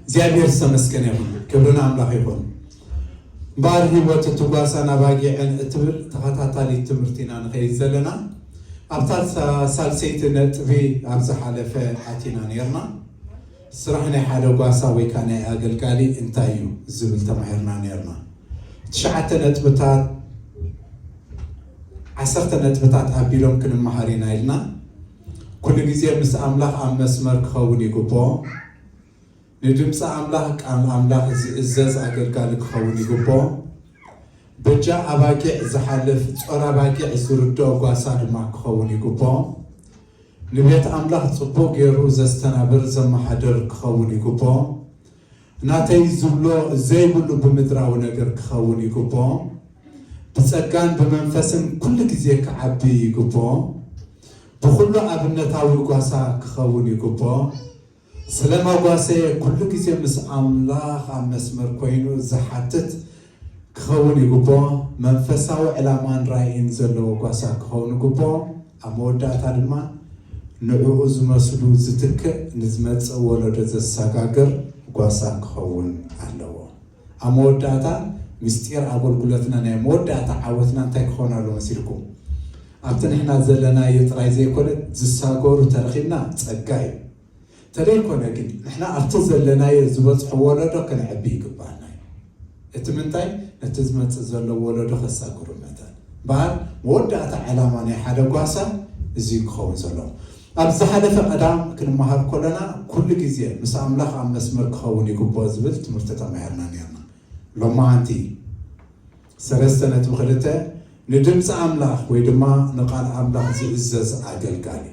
እግዚኣብሔር ዝተመስገነ ይኹን። ክብሪ ንኣምላኽ ይኹን። እምበኣር ህይወት እቲ ጓሳን ኣባጊዕን እትብል ተኸታታሊት ትምህርቲ ኢና ንኸይድ ዘለና። ኣብታ ሳ-፣ ሳልሰይቲ ነጥቢ ኣብ ዝሓለፈ ኣቲና ነይርና። ስራሕ ናይ ሓደ ጓሳ ወይ ከዓ ናይ ኣገልጋሊ እንታይ እዩ ዝብል ተማሂርና ነይርና። ትሽዓተ ነጥብታት፣ ዓሰርተ ነጥብታት ኣቢሎም ክንመሃር ኢና ኢልና። ኩሉ ግዜ ምስ ኣምላኽ ኣብ መስመር ክኸውን ይግብኦ። ንድምፂ ኣምላኽ፣ ቃል ኣምላኽ ዝእዘዝ ኣገልጋሊ ክኸውን ይግብኦ። በጃ ኣባጊዕ ዝሓልፍ፣ ጾር ኣባጊዕ ዝርድኦ ጓሳ ድማ ክኸውን ይግብኦ። ንቤት ኣምላኽ ጽቡቕ ገይሩ ዘስተናብር፣ ዘመሓድር ክኸውን ይግብኦ። ናተይ ዝብሎ ዘይብሉ ብምድራዊ ነገር ክኸውን ይግብኦ። ብጸጋን ብመንፈስን ኩሉ ግዜ ክዓቢ ይግብኦ። ብኹሉ ኣብነታዊ ጓሳ ክኸውን ይግብኦ። ስለ መጓሰየ ኩሉ ግዜ ምስ ኣምላኽ ኣብ መስመር ኮይኑ ዝሓትት ክኸውን ይግብኦ። መንፈሳዊ ዕላማን ራእይን ዘለዎ ጓሳ ክኸውን ይግብኦ። ኣብ መወዳእታ ድማ ንዕኡ ዝመስሉ ዝትክእ ንዝመጽእ ወለዶ ዘሰጋግር ጓሳ ክኸውን ኣለዎ። ኣብ መወዳእታ ምስጢር ኣገልግሎትና ናይ መወዳእታ ዓወትና እንታይ ክኸውን ኣሎ መሲልኩም? ኣብቲ ንሕና ዘለናዮ ጥራይ ዘይኮነ ዝሳገሩ ተረኺብና ጸጋ እዩ። ተደይኮነ ግን ንሕና ኣብቲ ዘለናዮ ዝበጽሑ ወለዶ ከነዕቢ ይግባኣና እዩ። እቲ ምንታይ ነቲ ዝመጽእ ዘሎ ወለዶ ከሳግሩ መጠን በሃል መወዳእታ ዕላማ ናይ ሓደ ጓሳ እዚ ክኸውን ዘሎ። ኣብ ዝሓለፈ ቀዳም ክንመሃር ከለና ኩሉ ግዜ ምስ ኣምላኽ ኣብ መስመር ክኸውን ይግብኦ ዝብል ትምህርቲ ተማሂርና ነርና። ሎማዓንቲ ሰለስተ ነጥቢ ክልተ ንድምፂ ኣምላኽ ወይ ድማ ንቃል ኣምላኽ ዝእዘዝ ኣገልጋሊ።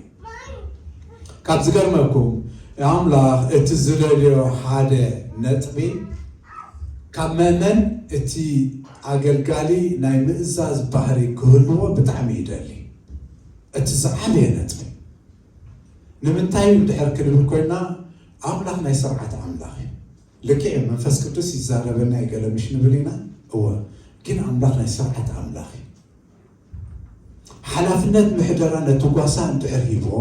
ካብ ዝገርመኩም ኣምላኽ እቲ ዝደልዮ ሓደ ነጥቢ ካብ መእመን እቲ ኣገልጋሊ ናይ ምእዛዝ ባህሪ ክህልዎ ብጣዕሚ ይደሊ። እቲ ዝዓበየ ነጥቢ ንምንታይ እንድሕር ክንብል ኮይና ኣምላኽ ናይ ስርዓት ኣምላኽ እዩ። ልክዕ እዩ፣ መንፈስ ቅዱስ ይዛረበና እዩ ገለ ምሽ ንብል ኢና። እወ፣ ግን ኣምላኽ ናይ ስርዓት ኣምላኽ እዩ። ሓላፍነት ምሕደራ ነቲ ጓሳ እንድሕር ሂብዎ፣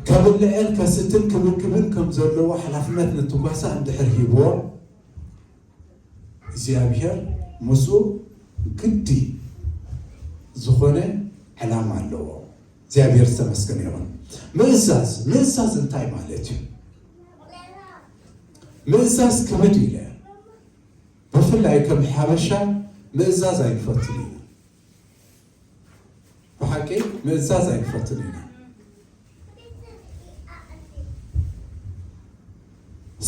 ከብልዕን ከስትን ክምግብን ከም ዘለዎ ሓላፍነት ነቲ ጓሳ እንድሕር ሂብዎ፣ እግዚኣብሔር ምስኡ ግዲ ዝኾነ ዕላማ ኣለዎ። እግዚኣብሔር ዝተመስገነ ይኹን። ምእዛዝ፣ ምእዛዝ እንታይ ማለት እዩ? ምእዛዝ ክብድ ኢለ፣ ብፍላይ ከም ሓበሻ ምእዛዝ ኣይንፈትን ኢና። ብሓቂ ምእዛዝ ኣይንፈትን ኢና።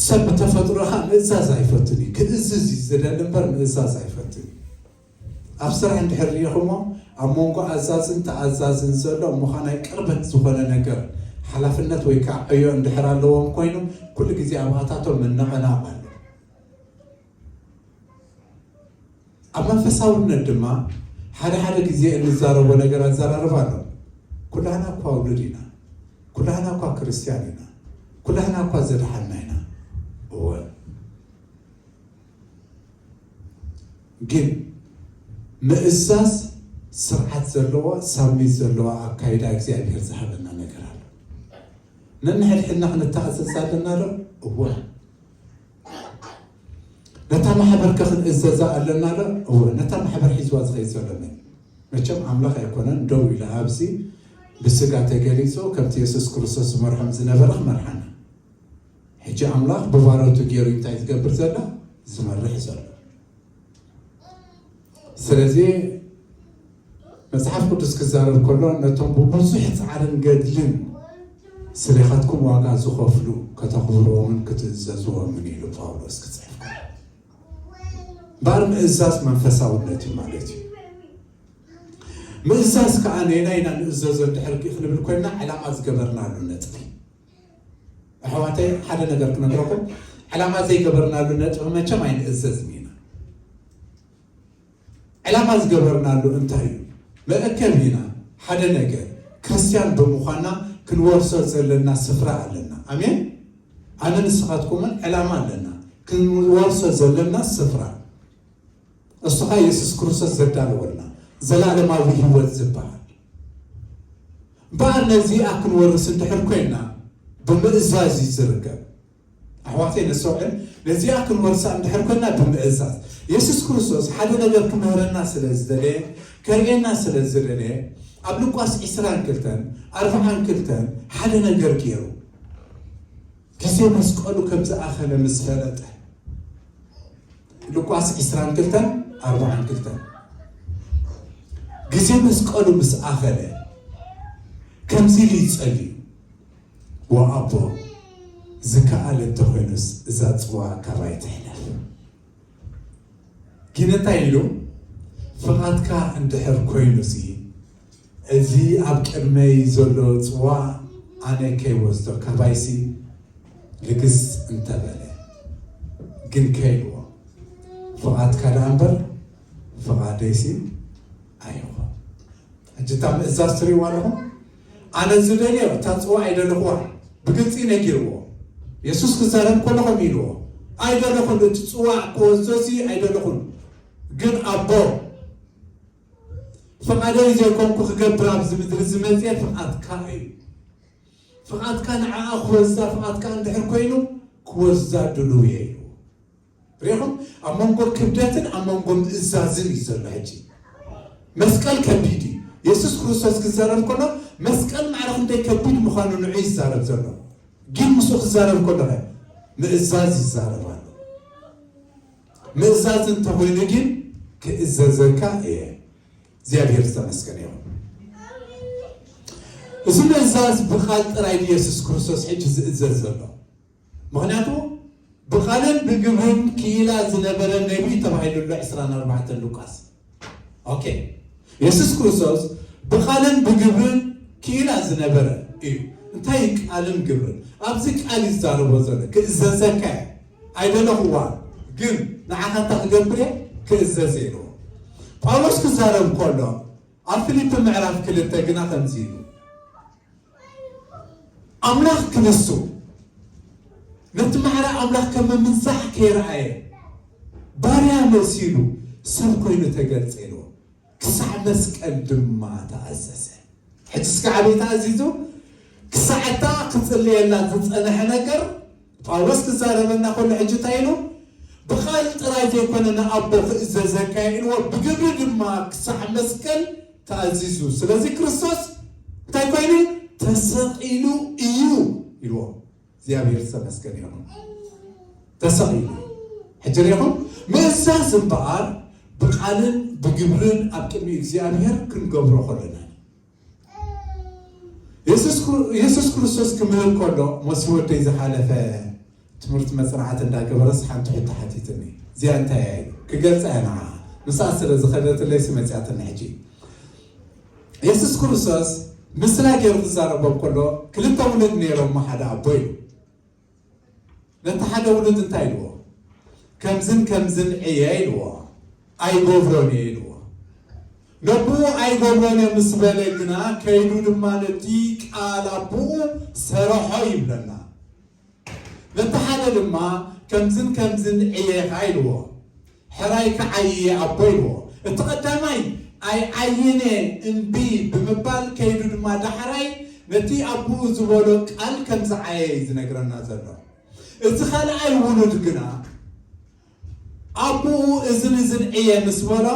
ሰብ ብተፈጥሮኻ ምእዛዝ ኣይፈትን እዩ። ክእዝዝ እዩ ዝደሊ እምበር ምእዛዝ ኣይፈትን እዩ። ኣብ ስራሕ እንድሕር ርኢኹሞ ኣብ መንጎ ኣዛዝን ተኣዛዝን ዘሎ እሞ ኸዓ ናይ ቅርበት ዝኾነ ነገር ሓላፍነት ወይ ከዓ ዕዮ እንድሕር ኣለዎም ኮይኑ ኩሉ ግዜ ኣብኣታቶም ምንቕናቕ ኣሎ። ኣብ መንፈሳውነት ድማ ሓደ ሓደ ግዜ እንዛረቦ ነገር ኣዘራርባ ኣሎ። ኩላህና እኳ ውሉድ ኢና፣ ኩላህና እኳ ክርስትያን ኢና፣ ኩላህና እኳ ዘድሓንና ኢና። እወ፣ ግን ምእዛዝ ስርዓት ዘለዎ ሳሚት ዘለዎ ኣካይዳ እግዚኣብሔር ዝሃበና ነገር ኣሎ። ነንሕድሕድና ክንተኣዘዝ ኣለና ዶ? እወ። ነታ ማሕበርከ ክንእዘዛ ኣለና ዶ? እወ። ነታ ማሕበር ሒዝዋ ዝኸይድ ዘሎ መን? መቸም ኣምላኽ ኣይኮነን ደው ኢሉ ኣብዚ ብስጋ ተገሊጹ ከምቲ የሱስ ክርስቶስ ዝመርሖም ዝነበረ ክመርሓና። ሕጂ ኣምላኽ ብባሮቱ ገይሩ እንታይ ዝገብር ዘሎ? ዝመርሕ ዘሎ። ስለዚ መጽሓፍ ቅዱስ ክዛረብ ከሎ ነቶም ብብዙሕ ጻዕርን ገድልን ስሌኻትኩም ዋጋ ዝኸፍሉ ከተኽብርዎምን ክትእዘዝዎምን ኢሉ ጳውሎስ ክጽሕፍ ከሎ። እምበኣር ምእዛዝ መንፈሳውነት እዩ ማለት እዩ። ምእዛዝ ከኣ ነየናይ ኢና ንእዘዞ እንድሕር ክንብል ኮይንና ዕላማ ዝገበርናሉ ነጥቢ። ኣሕዋተይ ሓደ ነገር ክነግረኩም፣ ዕላማ ዘይገበርናሉ ነጥቢ መቸም ኣይንእዘዝን ኢና። ዕላማ ዝገበርናሉ እንታይ እዩ? መእከብ ኢና። ሓደ ነገር ክርስትያን ብምዃና ክንወርሶ ዘለና ስፍራ ኣለና። ኣሜን። ኣነ ንስኻትኩምን ዕላማ ኣለና። ክንወርሶ ዘለና ስፍራ እሱ ኸዓ የሱስ ክርስቶስ ዘዳለወልና ዘላለማዊ ህይወት ዝበሃል። እምበኣር ነዚኣ ክንወርስ እንድሕር ኮይና ብምእዛዝ እዩ ዝርከብ። ኣሕዋተይ ነሰውዕል ነዚኣ ክንወርሳ እንድሕር ኮይና ብምእዛዝ የሱስ ክርስቶስ ሓደ ነገር ክምህረና ስለ ዝደለየ ከርእየና ስለ ዝደለየ ኣብ ሉቃስ ዕስራን ክልተን ኣርብዓን ክልተን ሓደ ነገር ገይሩ ግዜ መስቀሉ ከም ዝኣኸለ ምስ ፈለጠ ሉቃስ ዕስራን ክልተን ኣርብዓን ክልተን ግዜ መስቀሉ ምስ ኣኸለ ከምዚ ኢሉ ይጸልዩ ወኣቦ ዝከኣለ እንተኾይኑስ እዛ ጽዋ ካባይ ትሕለፍ ግን እንታይ ኢሉ ፍቓድካ እንድሕር ኮይኑሲ እዚ ኣብ ቅድመይ ዘሎ ጽዋ ኣነ ከይወስዶ ካባይሲ ልግስ እንተበለ ግን ከይልዎ ፍቓድካ ደኣ እምበር ፍቓደይሲ ኣይኹን ሕጂ እታ ምእዛዝ ትርእይዋ ኣለኹም ኣነ ዝደልዮ እታ ጽዋ ኣይደለኹዋ ብግልፂ ነጊርዎ የሱስ ክዛረብ ከሎ ከም ኢልዎ ኣይደለኹን እቲ ጽዋ ክወስዶሲ ኣይደለኹን ግን ኣቦ ፍቓደይ ዘይኮንኩ ክገብር ኣብዚ ምድሪ ዝመፅየ ፍቓድካ እዩ ፍቓድካ ንዓኣ ክወዛ ፍቓድካ እንድሕር ኮይኑ ክወዛ ድሉው እየ ኢሉ ሪኹም ኣብ መንጎ ክብደትን ኣብ መንጎ ምእዛዝን እዩ ዘሎ ሕጂ መስቀል ከቢድ እዩ የሱስ ክርስቶስ ክዛረብ ከሎ መስቀል ማዕረ ክንደይ ከቢድ ምዃኑ ንዑ ይዛረብ ዘሎ ግን ምስኡ ክዛረብ ከሎ ምእዛዝ ይዛረብ ኣሎ ምእዛዝ እንተኾይኑ ግን ክእዘዘካ እየ እግዚኣብሔር ዝተመስገነ ይኹን እዚ ምእዛዝ ብቃል ጥራይ ንየሱስ ክርስቶስ ሕጂ ዝእዘዝ ዘሎ ምኽንያቱ ብቃልን ብግብርን ክኢላ ዝነበረ ነቢይ ተባሂሉ ኣሎ ዕስራን ኣርባዕተን ሉቃስ ኦኬ የሱስ ክርስቶስ ብቃልን ብግብርን ክኢላ ዝነበረ እዩ እንታይ ቃልን ግብርን ኣብዚ ቃል ይዛረቦ ዘሎ ክእዘዘካ እየ ኣይደለኹዋ ግን ንዓኻ እንታይ ክገብር እየ ክእዘዝ ኢልዎ ጳውሎስ ክዛረብ ከሎ ኣብ ፊልፒ ምዕራፍ ክልተ ግና ከምዚ ኢሉ ኣምላኽ ክንሱ ነቲ ማዕረ ኣምላኽ ከም ምምንዛሕ ከይረኣየ ባርያ መሲሉ ሰብ ኮይኑ ተገልጸ ኢልዎ ክሳዕ መስቀል ድማ ተኣዘዘ ሕጂ እስከ ዓበይ ተኣዚዙ ክሳዕ እታ ክጽልየላ ዝጸንሐ ነገር ጳውሎስ ክዛረበና ከሎ ሕጂ እንታይ ኢሉ ብቓል ጥራይ ዘይኮነ ንኣቦ ክእዘዘካ ኢልዎ ብግብሪ ድማ ክሳዕ መስቀል ተኣዚዙ ስለዚ ክርስቶስ እንታይ ኮይኑ ተሰቒሉ እዩ ኢልዎ እግዚኣብሔር ዝተመስገን ይኹን ተሰቒሉ ሕጂ ሪኹም ምእዛዝ እምበኣር ብቓልን ብግብርን ኣብ ቅድሚ እግዚኣብሔር ክንገብሮ ከለና የሱስ ክርስቶስ ክምህር ከሎ መሲ ወደይ ዝሓለፈ ትምህርቲ መፅናዕቲ እንዳገበረስ ሓንቲ ሕቶ ሓቲትኒ እዚኣ እንታይ እያ ክገልፃ እያ ንዓ ምስኣ ስለ ዝኸደትለይሲ መፅያትኒ ሕጂ የሱስ ክርስቶስ ምስላ ገይሩ ክዛረቦም ከሎ ክልተ ውሉድ ነይሮሞ ሓደ ኣቦ እዩ ነቲ ሓደ ውሉድ እንታይ ኢልዎ ከምዝን ከምዝን ዕየ ኢልዎ ኣይገብሮን እየ ኢልዎ ነብኡ ኣይገብሮን እየ ምስ በለ ግና ከይዱ ድማ ነቲ ቃል ኣቦኡ ሰረሖ ይብለና ነቲ ሓደ ድማ ከምዝን ከምዝን ዕየ ኢኻ ኢልዎ ሕራይ ክዓይየ ኣቦ ኢልዎ እቲ ቀዳማይ ኣይዓይን እየ እምቢ ብምባል ከይዱ ድማ ዳሕራይ ነቲ ኣቦኡ ዝበሎ ቃል ከም ዝዓየ እዩ ዝነግረና ዘሎ እቲ ካልኣይ ውሉድ ግና ኣቦኡ እዝን እዝን ዕየ ምስ በሎ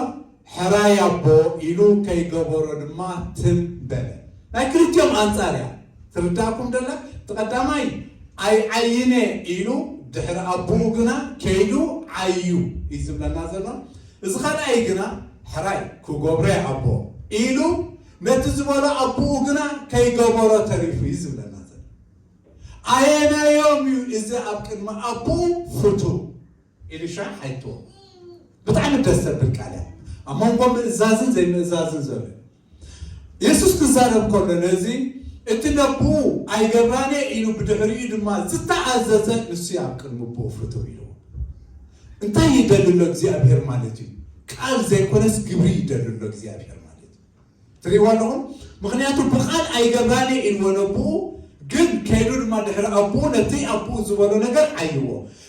ሕራይ ኣቦ ኢሉ ከይገበሮ ድማ ትም በለ ናይ ክልቲኦም ኣንፃር እያ ትርዳእኩም ደላ እቲ ቀዳማይ ኣይዓይነ ኢሉ ድሕሪ ኣቦኡ ግና ከይዱ ዓዩ እዩ ዝብለና ዘሎ እዚ ካልኣይ ግና ሕራይ ክገብሮ ኣቦ ኢሉ ነቲ ዝበሎ ኣቦኡ ግና ከይገበሮ ተሪፉ እዩ ዝብለና ዘሎ ኣየናዮም እዩ እዚ ኣብ ቅድሚ ኣቦኡ ፍቱ ኢልሻ ሓይትዎ ብጣዕሚ ደስ ዘብል ቃል እያ ኣብ መንጎ ምእዛዝን ዘይምእዛዝን ዘሎ የሱስ ክዛረብ ከሎ ነዚ እቲ ነብኡ ኣይገብራን ኢሉ ብድሕሪኡ ድማ ዝተኣዘዘ ንሱ ኣብ ቅድሚ ብኡ ፍትው ኢልዎ እንታይ ይደሊ ኣሎ እግዚኣብሔር ማለት እዩ ቃል ዘይኮነስ ግብሪ ይደሊ ኣሎ እግዚኣብሔር ማለት እዩ ትሪእዋ ኣለኹም ምኽንያቱ ብቃል ኣይገብራን ኢልዎ ነብኡ ግን ከይዱ ድማ ድሕሪ ኣቦኡ ነቲ ኣቦኡ ዝበሎ ነገር ዓይዎ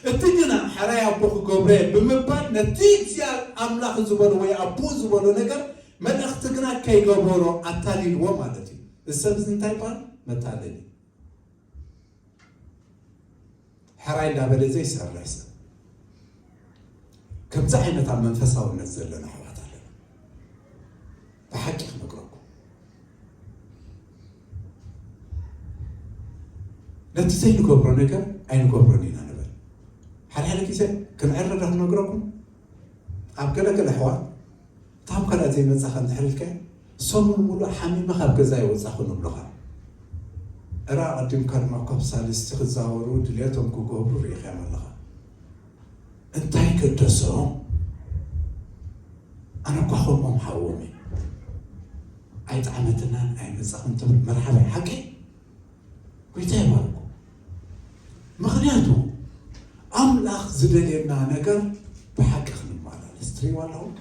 እቲ ግና ሕራይ ኣቦ ክገብረ ብምባል ነቲ እግዚኣብሔር ኣምላኽ ዝበሎ ወይ ኣቦኡ ዝበሎ ነገር መልእኽቲ ግና ከይገበሮ ኣታሊልዎ ማለት እዩ እዚ ሰብ እዚ እንታይ ይበሃል መታለሊ ሕራይ እንዳበለ ዘይሰርሕ ሰብ። ከምዚ ዓይነት ኣብ መንፈሳውነት ዘለና ኣሕዋት ኣለና። ብሓቂ ክነግረኩም፣ ነቲ ዘይንገብሮ ነገር ኣይንገብሮን ኢና ንብል። ሓደ ሓደ ግዜ ክንዕረ ዶ ክነግረኩም፣ ኣብ ገለ ገለ ኣሕዋት ታም ካልኣ ዘይመጻኻ እንድሕር ኢልካ፣ ሰሙን ሙሉእ ሓሚመ ካብ ገዛ ኣይወጻኹን እብሉኻ። እረ ኣቐዲምካ ድማ እኳ ብሳልስቲ ክዛወሩ ድልየቶም ክገብሩ ርኢኻዮም ኣለኻ። እንታይ ገደሶም? ኣነ እኳ ከምኦም ሓዎም እየ። ኣይጠዓመትናን ኣይመጻኹን ትብል መርሓባይ ሓቂ። ጎይታ ይባርኩ። ምኽንያቱ ኣምላኽ ዝደልየና ነገር ብሓቂ ክንመላለስ ትሪእዋ ኣለኹም።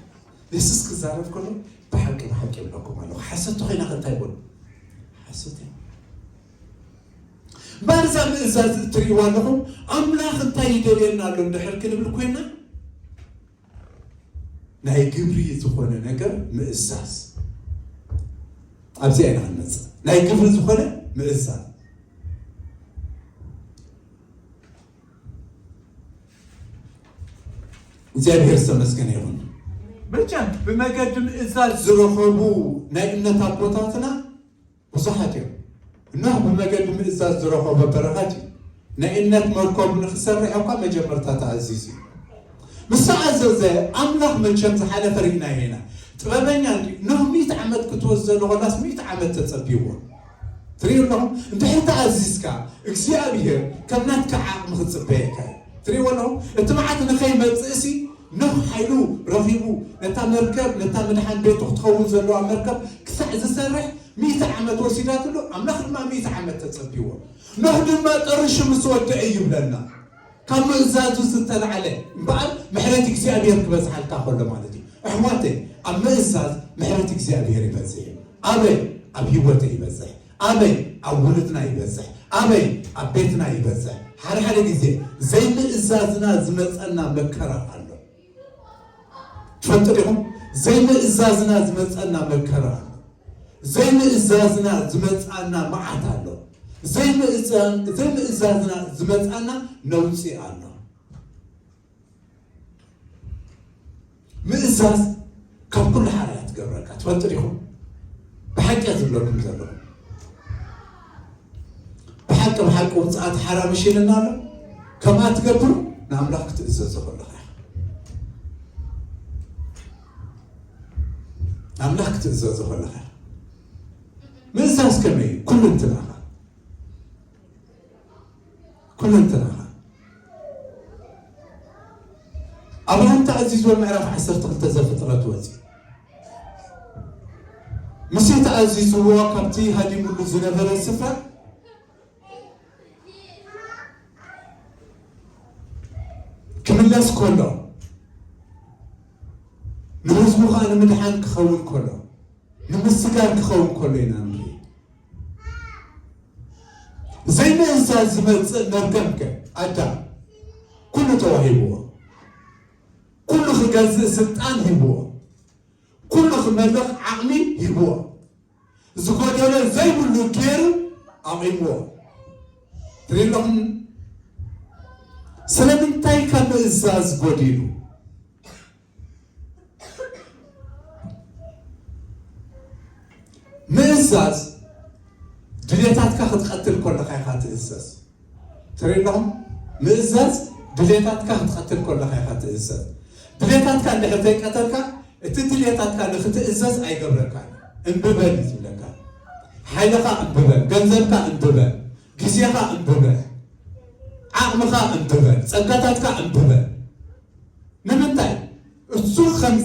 የሱስ ክዛረብ ከሎ ብሓቂ ብሓቂ ይብለኩም ኣለኹ። ሓሰት ተኾይና ከ እንታይ ይበሉ? ሓሰት እዮም። እምበኣር እዛ ምእዛዝ እትርእይዋ ኣለኹም፣ ኣምላኽ እንታይ ይደልየና ኣሎ እንድሕር ክንብል ኮይና፣ ናይ ግብሪ ዝኾነ ነገር ምእዛዝ። ኣብዚኣ ኢና ክንመጽእ። ናይ ግብሪ ዝኾነ ምእዛዝ። እግዚኣብሔር ዝተመስገነ ይኹን። መቸም ብመገዲ ምእዛዝ ዝረኸቡ ናይ እምነት ኣቦታትና ብዙሓት እዮም። ኖህ ብመገዲ ምእዛዝ ዝረኸቦ በረኸት እዩ። ናይ እምነት መርከቡ ንኽሰርሕ እኳ መጀመርታ ተኣዚዙ እዩ። ምስ ተኣዘዘ ኣምላኽ መቸም ዝሓለፈ ርኢናዮ ኢና። ጥበበኛ እንድዩ። ኖህ ሚእቲ ዓመት ክትወስድ ዘሎ ኮላስ ሚእቲ ዓመት ተጸቢይዎ። ትርእዩ ኣለኹም? እንድሕር ተኣዚዝካ እግዚኣብሔር ከም ናትካ ዓቕሚ ክጽበየካ እዩ። ትርእይዎ ኣለኹም? እቲ መዓት ንኸይመጽእሲ ኖህ ሓይሉ ረኺቡ ነታ መርከብ፣ ነታ ምድሓን ቤቱ ክትኸውን ዘለዋ መርከብ ክሳዕ ዝሰርሕ ሚእቲ ዓመት ወሲዳትሉ፣ ኣምላኽ ድማ ሚእቲ ዓመት ተጸቢዎ። ኖህ ድማ ጠሪሹ ምስ ወደአ እዩ ይብለና። ካብ ምእዛዙ ዝተላዕለ እምበኣር ምሕረት እግዚኣብሔር ክበዝሓልካ ከሎ ማለት እዩ። ኣሕዋተይ፣ ኣብ ምእዛዝ ምሕረት እግዚኣብሔር ይበዝሕ እዩ። ኣበይ? ኣብ ህይወተይ ይበዝሕ። ኣበይ? ኣብ ውሉድና ይበዝሕ። ኣበይ? ኣብ ቤትና ይበዝሕ። ሓደ ሓደ ግዜ ዘይምእዛዝና ዝመጸና መከራ ኣሎ። ትፈልጡ ዲኹም? ዘይምእዛዝና ዝመጸና መከራ ኣሎ። ዘይምእዛዝና ዝመጻና መዓት ኣሎ። ዘይምእዛ-፣ ዘይምእዛዝና ዝመጻና ነውጺ ኣሎ። ምእዛዝ ካብ ኩሉ ሓራ እያ ትገብረካ። ትፈልጡ ዲኹም? ብሓቂ እየ ዝብለኩም ዘለኹ። ብሓቂ፣ ብሓቂ ውፅኣት ሓራ ምሽ ኢልና ኣሎ። ከምኣ ትገብር ንኣምላኽ ክትእዘዞ ከለኻ ኢኻ። ንኣምላኽ ክትእዘዞ ከለኻ ኢኻ። ምእዛዝ ከመይ እዩ? ኩልንትናኻ። ኩለንትናኻ። ኣብርሃም ተኣዚዝዎ ምዕራፍ ዓሰርተ ክልተ ዘፍጥረት ወፂኡ። ሙሴ ተኣዚዝዎ ካብቲ ሃዲሙሉ ዝነበረ ስፍራ ክምለስ ከሎ፣ ንህዝቡ ኸዓ ንምድሓን ክኸውን ከሎ፣ ንምስጋር ክኸውን ከሎ ኢና ንርኢ። ዘይምእዛዝ ዝመጽእ መርገም ከ ኣዳም ኩሉ ተዋሂብዎ፣ ኩሉ ክገዝእ ስልጣን ሂብዎ፣ ኩሉ ክመልኽ ዓቕሚ ሂብዎ፣ ዝጎደሎ ዘይብሉ ገይሩ ኣቑምዎ። ትርኢ ኣለኹም? ስለምንታይ ካብ ምእዛዝ ጎዲሉ? ምእዛዝ ድሌታትካ ክትቐትል ከለኻ ኢኻ ትእዘዝ። ትርኢ ኣለኹም? ምእዛዝ ድሌታትካ ክትቐትል ከለኻ ኢኻ ትእዘዝ። ድሌታትካ እንድሕር ዘይቀተልካ፣ እቲ ድሌታትካ ንኽትእዘዝ ኣይገብረካን። እምቢ በል እዩ ዝብለካ። ሓይልኻ እምቢ በል፣ ገንዘብካ እምቢ በል፣ ግዜኻ እምቢ በል፣ ዓቕምኻ እምቢ በል፣ ጸጋታትካ እምቢ በል። ንምንታይ? እሱ ከም፣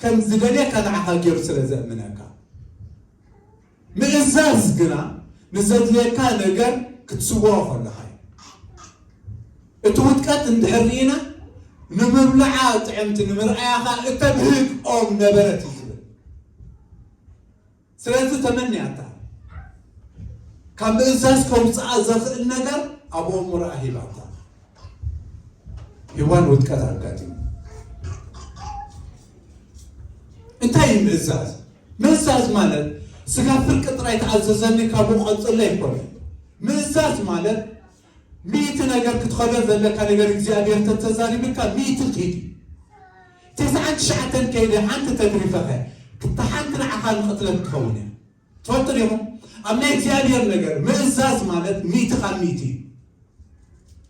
ከም ዝደልየካ ንዓኻ ገይሩ ስለ ዘእምነካ። ምእዛዝ ግና ንዘድልየካ ነገር ክትስውኦ ከለኻ እዩ። እቲ ውድቀት እንድሕር ርኢና፣ ንምብልዓ ጥዕምቲ ንምርኣያ ኸኣ እተብህግ ኦም ነበረት እዩ ዝብል። ስለዚ ተመንያታ። ካብ ምእዛዝ ከውፅኣ ዘኽእል ነገር ኣብ ኦም ምርኣ ሂባታ። ሄዋን ውድቀት ኣጋጢሙ። እንታይ እዩ ምእዛዝ? ምእዛዝ ማለት ስጋ ፍርቂ ጥራይ ተኣዘዘኒ ካብኡ ቀጽሎ ኣይኮነን። ምእዛዝ ማለት ሚእቲ ነገር ክትኸዶ ዘለካ ነገር እግዚኣብሔር ተተዛሪብካ ሚእቲ ኪድ። ተስዓን ትሽዓተን ከይደ ሓንቲ ተትሪፈኸ ክታ ሓንቲ ንዓኻ ንቕትለት ትኸውን እያ። ትፈልጡ ዲኹም? ኣብ ናይ እግዚኣብሔር ነገር ምእዛዝ ማለት ሚእቲ ካብ ሚእቲ እዩ።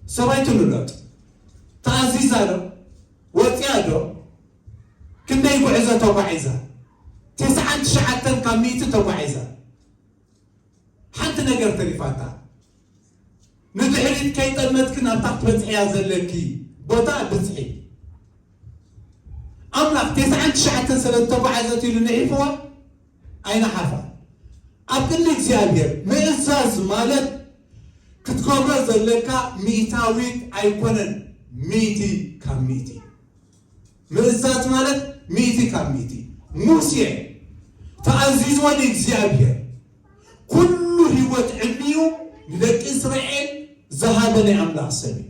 ሰባይ ትንለጥ ተኣዚዛ ዶ ወፅያ ዶ? ክንደይ ጉዕዞ ተጓዒዛ? ተስዓን ትሽዓተን ካብ ሚእቲ ተጓዒዛ። ሓንቲ ነገር ተሪፋታ። ንድሕሪት ከይጠመትኪ ናብታ ክትበፅሕያ ዘለኪ ቦታ ብፅሒ። ኣምላኽ ተስዓን ትሽዓተን ስለ ዝተጓዓዘት ኢሉ ንሒፍዋ ኣይነሓፋ። ኣብ ቅድሚ እግዚኣብሔር ምእዛዝ ማለት ክትገብሮ ዘለካ ሚእታዊት ኣይኮነን፣ ሚእቲ ካብ ሚእቲ። ምእዛዝ ማለት ሚእቲ ካብ ሚእቲ። ሙሴ ተኣዚዝዎ ንእግዚኣብሔር ኩሉ ህይወት ዕድሚኡ ንደቂ እስራኤል ዝሃበ ናይ ኣምላኽ ሰብ እዩ።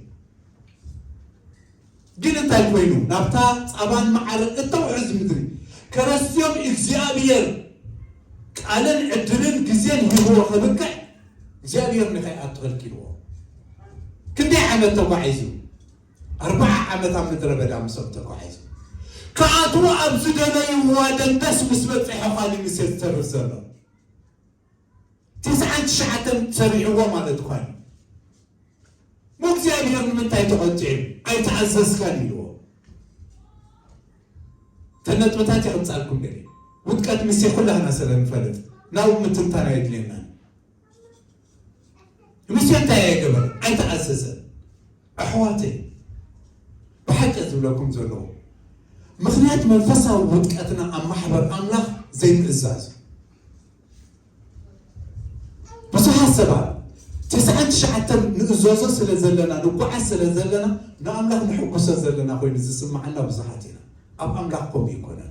ግን እንታይ ኮይኑ ናብታ ፃባን መዓርን እተውሕዝ ምድሪ ከረስዮም እግዚኣብሔር ቃልን ዕድልን ግዜን ሂብዎ ከብቅዕ እግዚኣብሔር ንኸይኣቱ ከልኪልዎ። ክንደይ ዓመት ተጓዒዙ? ኣርባዓ ዓመት ኣብ ምድረ በዳ ምሶም ተጓዒዙ። ክኣትዉ ኣብ ዝደለይዋ ደንደስ ምስ በፅሐ ኳሊ ምሴ ዝተርፍ ዘሎ። ትስዓን ትሽዓተን ሰሪዕዎ ማለት እኳ እዩ። እሞ እግዚኣብሔር ንምንታይ ተቐፂዑ? ኣይተኣዘዝካን ኢልዎ። ተነጥብታት የቕምፃልኩም ገለ ውድቀት ምሴ ኩላህና ስለ ንፈልጥ ናብ ምትንታን ኣይድልየናን። ሙሴ እንታይ ኣይገበረ? ኣይተኣዘዘ። ኣሕዋተይ ብሓቂ ዝብለኩም ዘለኹ ምኽንያት መንፈሳዊ ውድቀትና ኣብ ማሕበር ኣምላኽ ዘይምእዛዝ። ብዙሓት ሰባት ተስዓን ትሽዓተን ንእዘዞ ስለ ዘለና ንጓዓዝ ስለ ዘለና ንኣምላኽ ንሕጉሰ ዘለና ኮይኑ ዝስምዓና ብዙሓት ኢና። ኣብ ኣምላኽ ከምኡ ይኮነን።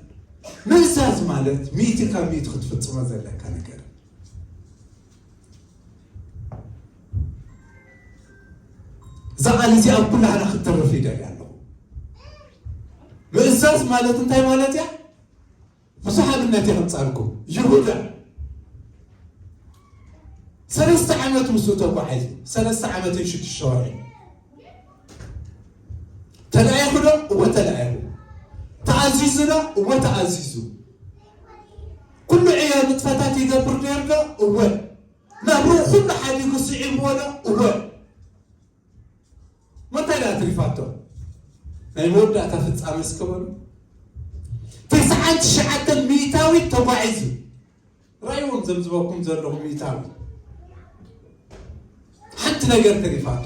ምእዛዝ ማለት ሚእቲ ካብ ሚእቲ ክትፍጽሞ ዘለካ ነገር። እዛ ቃል እዚኣ ኣብ ኩላህና ክትተርፍ ይደልያ ኣለኹ። ምእዛዝ ማለት እንታይ ማለት እያ? ብዙሕ ኣብነት የምፃልኩም። ይሁዳ ሰለስተ ዓመት ምስኡ ተጓሒዙ፣ ሰለስተ ዓመትን ሽዱሽተ ወርሒ። ተላኢኹ ዶ? እወ ተላኢኹ። ተኣዚዙ ዶ? እወ ተኣዚዙ። ኩሉ ዕዮ ንጥፈታት ይገብር ነይሩ ዶ? እወ። ናብርኡ ኩሉ ሓዲጉ ስዒብዎ ዶ? እወ። መታይ ደኣ ትሪፋቶ? ናይ መወዳእታ ፍጻመ እስከ በሉ። ተስዓን ትሽዓተን ሚእታዊት ተጓዒዙ። ራእይዎም ዘምዝበኩም ዘለኹ ሚእታዊ። ሓንቲ ነገር ተሪፋቶ።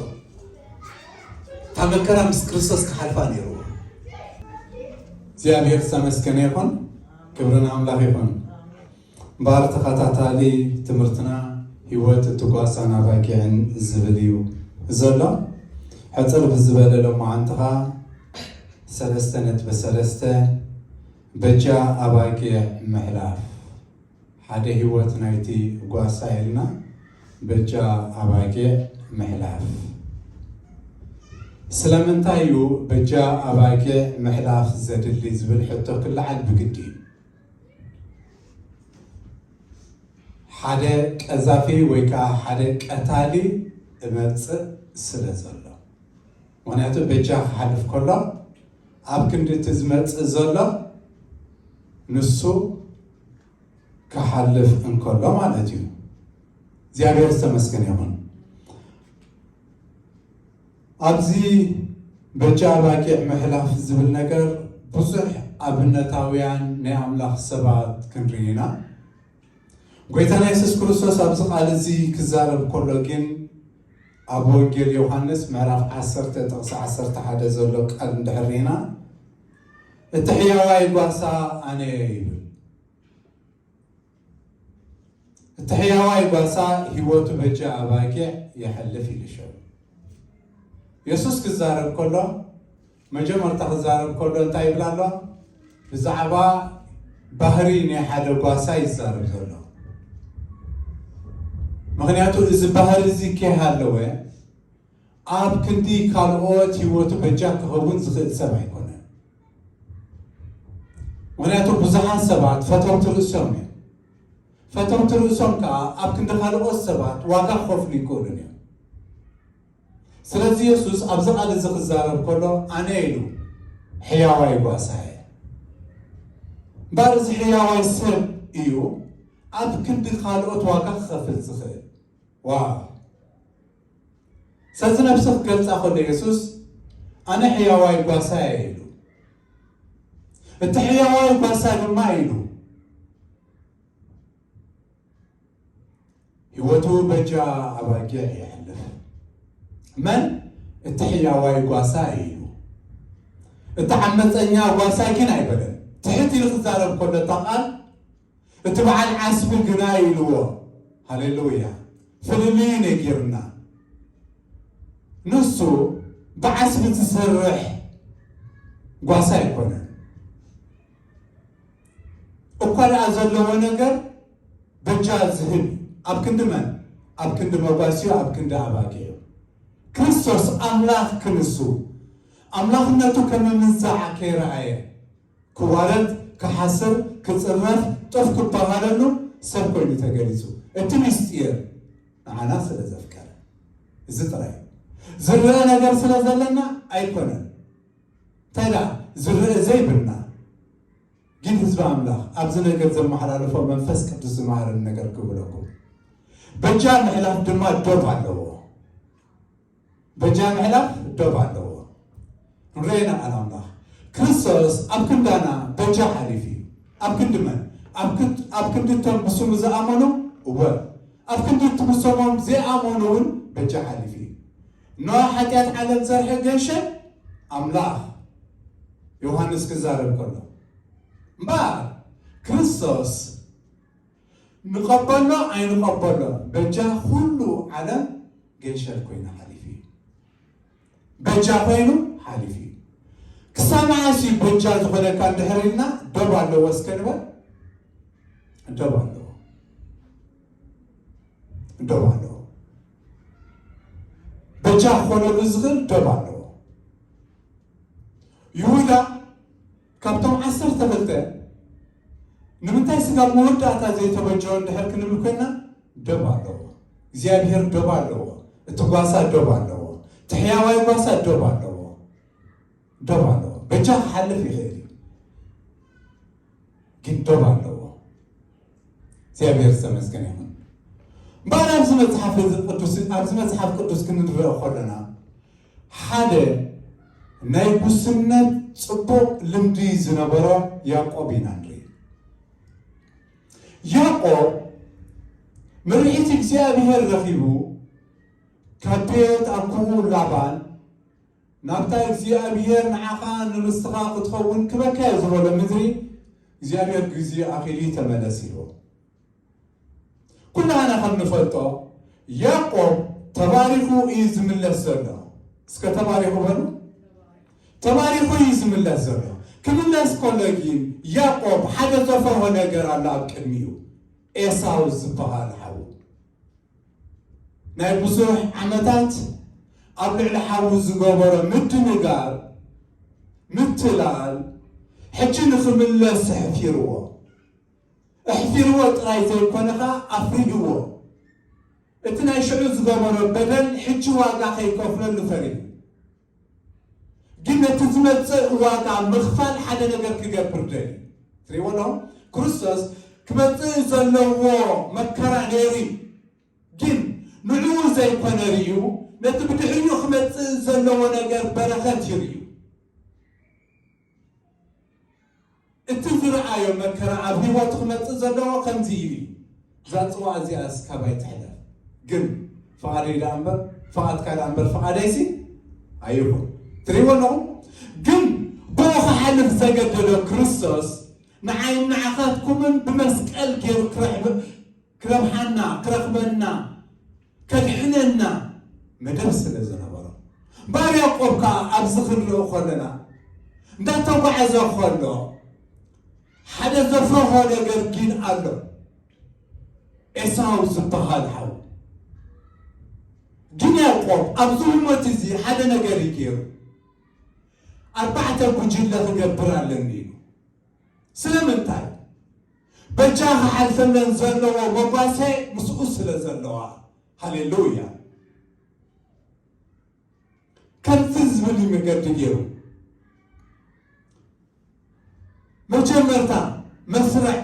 እታ መከራ ምስ ክርስቶስ ክሓልፋ ነይርዎ። እግዚኣብሔር ዝተመስገነ ይኹን። ክብሪ ንኣምላኽ ይኹን። እምበኣር ተኸታታሊ ትምህርትና ህይወት እትጓሳን ኣባጊዕን ዝብል እዩ ዘሎ። ሕጽር ብዝበለ ሎማዓንቲ ኸኣ ሰለስተ ነጥቢ ሰለስተ በጃ ኣባጊዕ ምሕላፍ። ሓደ ህይወት ናይቲ ጓሳ ኢልና በጃ ኣባጊዕ ምሕላፍ። ስለምንታይ እዩ በጃ ኣባጊዕ ምሕላፍ ዘድሊ ዝብል ሕቶ ክለዓል ብግዲ እዩ። ሓደ ቀዛፊ ወይ ከዓ ሓደ ቀታሊ እመፅእ ስለ ዘሎ። ምክንያቱ በጃ ክሓልፍ ከሎ ኣብ ክንዲ እቲ ዝመፅእ ዘሎ ንሱ ክሓልፍ እንከሎ ማለት እዩ። እግዚኣብሔር ዝተመስገነ ይኹን። ኣብዚ በጃ ኣባጊዕ ምሕላፍ ዝብል ነገር ብዙሕ ኣብነታውያን ናይ ኣምላኽ ሰባት ክንርኢ ኢና። ጎይታና የሱስ ክርስቶስ ኣብዚ ቃል እዚ ክዛረብ ከሎ ግን ኣብ ወንጌል ዮሃንስ ምዕራፍ ዓሰርተ ጥቕሲ ዓሰርተ ሓደ ዘሎ ቃል እንድሕር ርኢና እቲ ሕያዋይ ጓሳ ኣነ እየ ይብል። እቲ ሕያዋይ ጓሳ ህይወቱ በጃ ኣባጊዕ የሕልፍ ኢሉ ሸው። የሱስ ክዛረብ ከሎ መጀመርታ ክዛረብ ከሎ እንታይ ይብል ኣሎ? ብዛዕባ ባህሪ ናይ ሓደ ጓሳ ይዛረብ ዘሎ። ምክንያቱ እዚ ባህሪ እዚ ከይሃለወ ኣብ ክንዲ ካልኦት ህይወቱ በጃ ክኸውን ዝኽእል ሰብ ኣይኮነን። ምክንያቱ ብዙሓት ሰባት ፈተውቲ ርእሶም እዮም። ፈተውቲ ርእሶም ከዓ ኣብ ክንዲ ካልኦት ሰባት ዋጋ ክኸፍሉ ይክእሉን እዮም። ስለዚ የሱስ ኣብዚ ቃል እዚ ክዛረብ ከሎ ኣነ ኢሉ ሕያዋይ ጓሳ እየ። እምበኣር እዚ ሕያዋይ ሰብ እዩ ኣብ ክንዲ ካልኦት ዋጋ ክኸፍል ዝኽእል። ዋ ስለዚ ነብሲ ክገልጻ ከሎ የሱስ ኣነ ሕያዋይ ጓሳ እየ ኢሉ። እቲ ሕያዋይ ጓሳ ድማ ኢሉ ህይወቱ በጃ ኣባጊዕ የሕልፍ። መን እቲ ሕያዋይ ጓሳ እዩ ኢሉ። እቲ ዓመፀኛ ጓሳ ግን ኣይበለን። ትሕት ኢሉ ክዛረብ ከሎ እታ ቃል እቲ በዓል ዓስቢ ግና ኢልዎ። ሃሌሉያ። ፍልልዩ ነጊርና። ንሱ ብዓስቢ ዝሰርሕ ጓሳ ኣይኮነን። እኳ ደኣ ዘለዎ ነገር በጃ ዝህብ ኣብ ክንዲ መን? ኣብ ክንዲ መጓስዮ፣ ኣብ ክንዲ ኣባጊዑ። ክርስቶስ ኣምላኽ ክንሱ ኣምላኽነቱ ከም ምንዛዕ ከይረኣየ ክዋረድ፣ ክሓስር፣ ክጽረፍ፣ ጡፍ ክበሃለሉ ሰብ ኮይኑ ተገሊጹ። እቲ ምስጢር ንዓና ስለ ዘፍቀረ እዚ ጥራይ ዝረአ ነገር ስለ ዘለና ኣይኮነን። እንታይ ደኣ ዝረአ ዘይብልና ግን ህዝቢ ኣምላኽ ኣብዚ ነገር ዘመሓላለፎ መንፈስ ቅዱስ ዝመሃረኒ ነገር ክብለኩም። በጃ ምሕላፍ ድማ ዶብ ኣለዎ። በጃ ምሕላፍ ዶብ ኣለዎ። ንረኤና ቃል ኣምላኽ ክርስቶስ ኣብ ክንዳና በጃ ሓሊፉ እዩ። ኣብ ክንዲ መን? ኣብ ክንድ- ኣብ ክንዲ እቶም ብስሙ ዝኣመኑ እወ ኣብ ክንዲ እቲ ብሰሞም ዘይኣመኑ እውን በጃ ሓሊፉ እዩ። ኖ ሓጢኣት ዓለም ዘርሐ ገንሸል ኣምላኽ ዮሃንስ ክዛረብ ከሎ እምበኣር ክርስቶስ ንቐበሎ ኣይንቐበሎ በጃ ኩሉ ዓለም ገንሸል ኮይኑ ሓሊፉ እዩ። በጃ ኮይኑ ሓሊፉ እዩ። ክሳብ መዓስ እዩ በጃ ዝኾነካ እንድሕር ኢልና ዶብ ኣለዎ እስከ ንበል። ዶብ ኣለዎ። ዶብ ኣለዎ። በጃ ክኾነሉ ዝኽእል ዶብ ኣለዎ። ይሁዳ ካብቶም ዓሰርተ ክልተ ንምንታይ ስጋብ መወዳእታ ዘይተበጀወ እንድሕር ክንብል ኮይና ዶብ ኣለዎ። እግዚኣብሔር ዶብ ኣለዎ። እቲ ጓሳ ዶብ ኣለዎ። እቲ ሕያዋይ ጓሳ ዶብ ኣለዎ። ዶብ ኣለዎ። በጃ ክሓልፍ ይኽእል እዩ፣ ግን ዶብ ኣለዎ። እግዚኣብሔር ዝተመስገነ ይኹን። እምበኣር ኣብዚ መጽሓፍ እዚ ቅዱስ ኣብዚ መጽሓፍ ቅዱስ ክንርኦ ከለና ሓደ ናይ ጉስነት ጽቡቕ ልምዲ ዝነበሮ ያዕቆብ ኢና ንርኢ። ያዕቆብ ምርሒት እግዚኣብሔር ረኺቡ ካብ ቤት ኣኩኡ ላባን ናብታ እግዚኣብሔር ንዓኻ ንርስትኻ ክትኸውን ክበካ እየ ዝበሎ ምድሪ እግዚኣብሔር ግዜ ኣኺሉ ተመለስ ኢልዎ። ኩላህና ከም ንፈልጦ ያዕቆብ ተባሪኹ እዩ ዝምለስ ዘሎ። እስከ ተባሪኹ በሉ። ተባሪኹ እዩ ዝምለስ ዘሎ። ክምለስ ከሎ ግን ያዕቆብ ሓደ ዘፍርሆ ነገር ኣሎ ኣብ ቅድሚኡ። ኤሳው ዝበሃል ሓዉ ናይ ብዙሕ ዓመታት ኣብ ልዕሊ ሓዉ ዝገበሮ ምድንጋር ምትላል ሕጂ ንኽምለስ ኣሕፊርዎ። ኣሕፊርዎ ጥራይ ዘይኮነ ኸኣ ኣፍሪህዎ። እቲ ናይ ሽዑ ዝገበሮ በደል ሕጂ ዋጋ ከይከፍለሉ ፈሪሁ። ግን ነቲ ዝመጽእ ዋጋ ምኽፋል ሓደ ነገር ክገብር ደልዩ። ትሪእዎ ኣለኹም? ክርስቶስ ክመጽእ ዘለዎ መከራ ነይሩ እዩ። ግን ንዕኡ ዘይኮነ ርእዩ ነቲ ብድሕሪኡ ክመጽእ ዘለዎ ነገር በረኸት ይርእዩ። እቲ ዝረኣዮ መከራ ኣብ ህይወቱ ክመጽእ ዘለዎ ከምዚ ኢሉ እዩ። እዛ ጽዋ እዚኣስ ካባይ ትሕለፍ፣ ግን ፍቓደይ ደኣ እምበር ፍቓድካ ደኣ እምበር ፍቓደይሲ ኣይኹን። ትርእይዎ ኣለኹም? ግን ብኡ ክሓልፍ ዘገደዶ ክርስቶስ ንዓይን ንዓኻትኩምን ብመስቀል ገይሩ ክረሕብ ክረብሓና ክረኽበና ከድሕነና መደብ ስለ ዝነበሮ ባር ያዕቆብ ከዓ ኣብዚ ክንርኢ ከለና እንዳተጓዓዘ ከሎ ሓደ ዘፍረሆ ነገር ግን ኣሎ። ኤሳው ዝበሃል ሓው ግን ያዕቆብ ኣብዚ ህሞት እዚ ሓደ ነገር እዩ ገይሩ። ኣርባዕተ ጉጅለ ክገብር ኣለኒ ኢሉ። ስለምንታይ? በጃ ክሓልፈለን ዘለዎ መጓሰ ምስኡ ስለ ዘለዋ። ሃሌሉያ። ከምዚ ዝብል እዩ መገዲ ገይሩ። መጀመርታ መስርዕ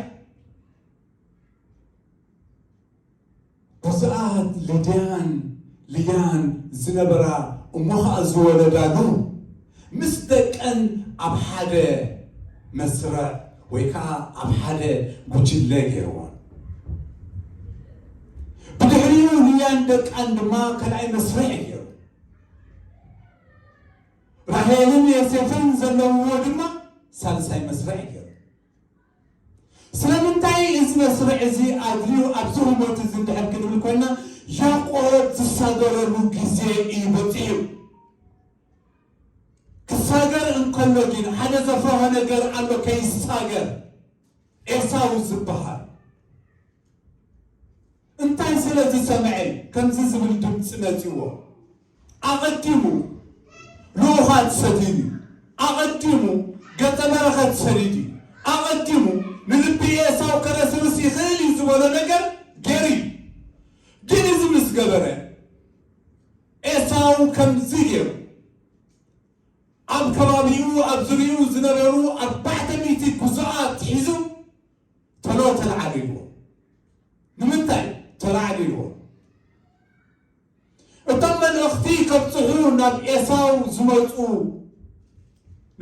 ብዙኣት ልድያን ልያን ዝነበራ እሞ ኸዓ ዝወለዳሉ ምስ ደቀን ኣብ ሓደ መስርዕ ወይ ከዓ ኣብ ሓደ ጉጅለ ገይርዎን። ብድሕሪኡ ልያን ደቃን ድማ ካልኣይ መስርዕ ገይሩ። ራሄልን ዮሴፍን ዘለውዎ ድማ ሳልሳይ መስርዕ ገይሩ። ስለምንታይ እዚ መስርዕ እዚ ኣድልዩ ኣብዚ ህሞት እዚ እንድሕር ክንብል ኮይና፣ ያዕቆብ ዝሳገረሉ ግዜ እዩ በፂሑ። ክሳገር እንከሎ ግን ሓደ ዘፍርሆ ነገር ኣሎ፣ ከይሳገር። ኤሳው ዝበሃል እንታይ ስለ ዝሰምዐ ከምዚ ዝብል ድምፂ መፂዎ? ኣቐዲሙ ልኡኻት ሰዲዱ እዩ። ኣቐዲሙ ገጸ በረኸት ሰዲዱ እዩ። ኣቐዲሙ ንልቢ ኤሳው ከረስርስ ይኽእል እዩ ዝበሎ ነገር ገይሩ እዩ። ግን እዚ ምስ ገበረ ኤሳው ከምዚ ገይሩ ኣብ ከባቢኡ ኣብ ዙሪኡ ዝነበሩ ኣርባዕተ ሚእቲ ግዙኣት ሒዙ ተሎ ተለዓሊልዎ። ንምንታይ ተለዓሊልዎ? እቶም መልእኽቲ ከብጽሑ ናብ ኤሳው ዝመጹ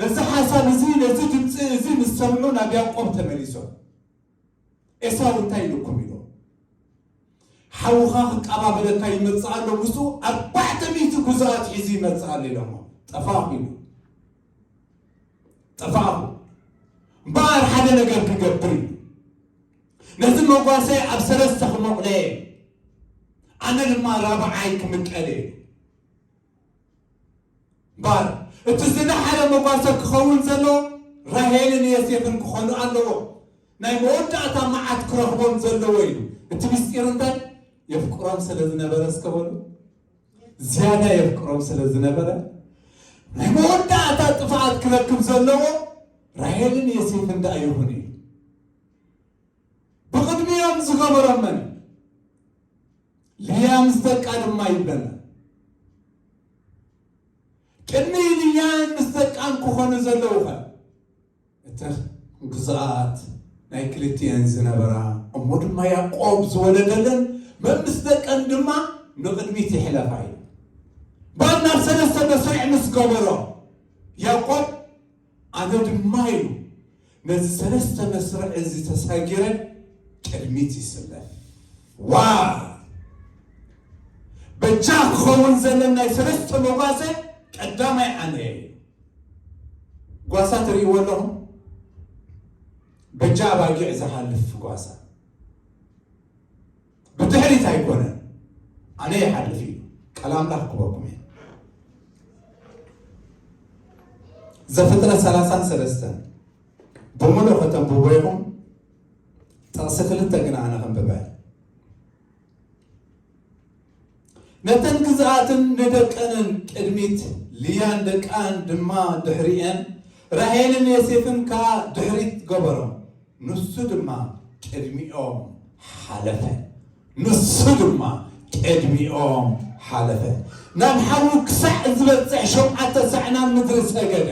ነዚ ሓሳብ እዚ ነዚ ድምፂ እዚ ምስ ሰምዑ ናብ ያዕቆብ ተመሊሶም። ኤሳው እንታይ ኢልኩም ኢሎም? ሓውኻ ክቀባበለካ ይመጽእ ኣሎ፣ ምስኡ ኣርባዕተ ሚእቲ ግዙኣት ሒዙ ይመጽእ ኣሎ ኢሎሞ። ጠፋኹ ኢሉ። ጠፋኹ። እምበኣር ሓደ ነገር ክገብር እዩ። ነዚ መጓሰ ኣብ ሰለስተ ክመቑለ እየ። ኣነ ድማ ራብዓይ ክምቀል እየ። እምበኣር እቲ ዝደሓረ መጓሰ ክኸውን ዘለዎ ራሄልን ዮሴፍን ክኾኑ ኣለዎ። ናይ መወዳእታ መዓት ክረኽቦም ዘለዎ ኢሉ። እቲ ምስጢር እንታይ? የፍቅሮም ስለ ዝነበረ እስከ በሉ። ዝያዳ የፍቅሮም ስለ ዝነበረ ናይ መወዳእታ ጥፍኣት ክረክብ ዘለዎ ራሄልን ዮሴፍን ደኣ ይኹን እዩ። ብቕድሚኦም ዝገበሮም መን? ልያ ምስ ደቃ ድማ ይብለና። ቅድሚ ልያን ምስ ደቃን ክኾኑ ዘለዉ ኸ? እተን ግዝኣት ናይ ክልቲኤን ዝነበራ እሞ ድማ ያዕቆብ ዝወለደለን መምስ ደቀን ድማ ንቕድሚት ይሕለፋ እዩ። ባል ናብ ሰለስተ መስርዕ ምስ ገበሮ ያዕቆብ ኣነ ድማ ኢሉ ነዚ ሰለስተ መስርዕ እዚ ተሳጊረ ቅድሚት ይስለፍ። ዋ በጃ ክኸውን ዘለን ናይ ሰለስተ መጓሰ ቀዳማይ ኣነ እየ። ጓሳ ትርእይዎ ኣለኹም? በጃ ኣባጊዕ ዝሓልፍ ጓሳ ብድሕሪት ኣይኮነን፣ ኣነ ይሓልፍ እዩ። ቃል ኣምላኽ ክበኩም እየ። ዘፍጥረት ሰላሳን ሰለስተን ብምሉእ ከተንብቦ ኢኹም። ጥቕሲ ክልተ ግን ኣነ ከንብበ። ነተን ግዝኣትን ንደቀንን ቅድሚት፣ ልያን ደቃን ድማ ድሕሪኤን፣ ራሄልን ዮሴፍን ከኣ ድሕሪት ገበሮም። ንሱ ድማ ቅድሚኦም ሓለፈ። ንሱ ድማ ቅድሚኦም ሓለፈ። ናብ ሓዊ ክሳዕ ዝበጽሕ ሸውዓተ ሳዕናን ምድሪ ሰገደ።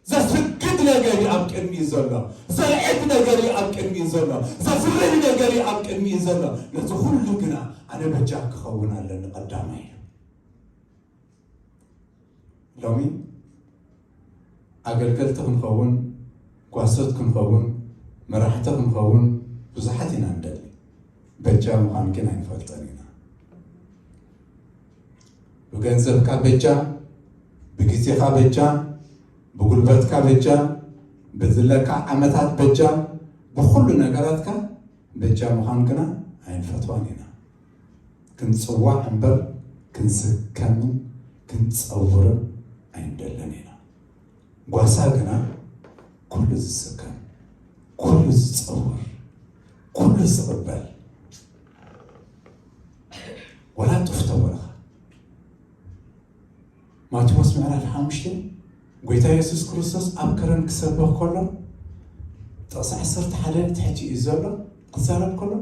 ዘስግድ ነገር እዩ ኣብ ቅድሚኡ ዘሎ። ዘርዕድ ነገር እዩ ኣብ ቅድሚኡ ዘሎ። ዘፍርህ ነገር እዩ ኣብ ቅድሚኡ ዘሎ። ነዚ ኩሉ ግና ኣነ በጃ ክኸውን ኣለኒ ቀዳማይ እዩ። ሎሚ ኣገልገልቲ ክንኸውን፣ ጓሶት ክንኸውን፣ መራሕቲ ክንኸውን ብዙሓት ኢና ንደሊ። በጃ ምዃን ግን ኣይንፈልጠን ኢና። ብገንዘብካ በጃ፣ ብግዜኻ በጃ፣ ብጉልበትካ በጃ፣ ብዝለካ ዓመታት በጃ፣ ብኹሉ ነገራትካ በጃ ምዃን ግና ኣይንፈትዋን ኢና። ክንጽዋዕ እምበር ክንስከምን ክንጸውርን ኣይንደልን ኢና። ጓሳ ግና ኩሉ ዝስከም፣ ኩሉ ዝጸውር፣ ኩሉ ዝቕበል፣ ወላ ጡፍ ተበልኻ። ማቴዎስ ምዕራፍ ሓሙሽተ፣ ጎይታ የሱስ ክርስቶስ ኣብ ከረን ክሰብኽ ከሎ፣ ጥቕሲ ዓሰርተ ሓደ ትሕቲ እዩ ዘሎ፣ ክዛረብ ከሎ፣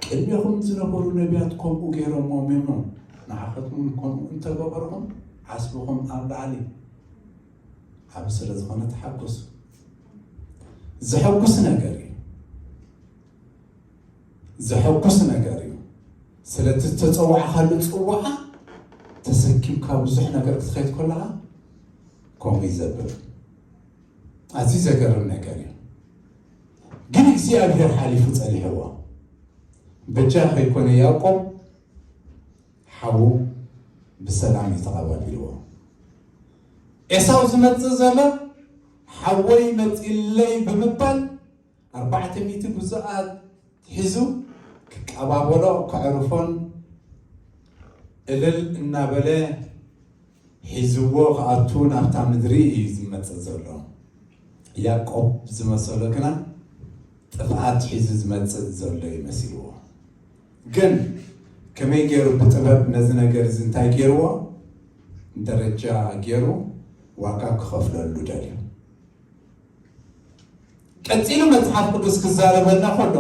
ቅድሜኹም ዝነበሩ ነቢያት ከምኡ ገይሮሞም እዮም፣ ንዓኸትም እውን ከምኡ እንተገበርኹም፣ ዓስብኹም ኣብ ላዕሊ ዓቢ ስለ ዝኾነ ተሓጎሱ። ዘሐጉስ ነገር እዩ። ዘሐጉስ ነገር እዩ። ስለቲ ዝተጸዋዕካሉ ጽዋዓ ተሰኪምካ ብዙሕ ነገር ክትኸይድ ከለኻ ከምኡ እዩ ዘብል። ኣዝዩ ዘገርም ነገር እዩ። ግን እግዚኣብሔር ሓሊፉ ጸኒሕዎ። በጃ ከይኮነ ያዕቆብ ሓዉ ብሰላም እዩ ተቐባቢልዎ። ኤሳው ዝመጽእ ዘሎ ሓወይ መጺለይ ብምባል ኣርባዕተ ሚእቲ ግዙኣት ሒዙ ክቀባበሎ ከዕርፎን እልል እናበለ ሒዝዎ ክኣቱ ናብታ ምድሪ እዩ ዝመጽእ ዘሎ። ያዕቆብ ዝመሰሎ ግና ጥፍኣት ሒዙ ዝመጽእ ዘሎ ይመሲልዎ። ግን ከመይ ገይሩ ብጥበብ ነዚ ነገር እዚ እንታይ ገይርዎ? ደረጃ ገይሩ ዋጋ ክኸፍለሉ ደልዩ። ቀጺሉ መጽሓፍ ቅዱስ ክዛረበና ከሎ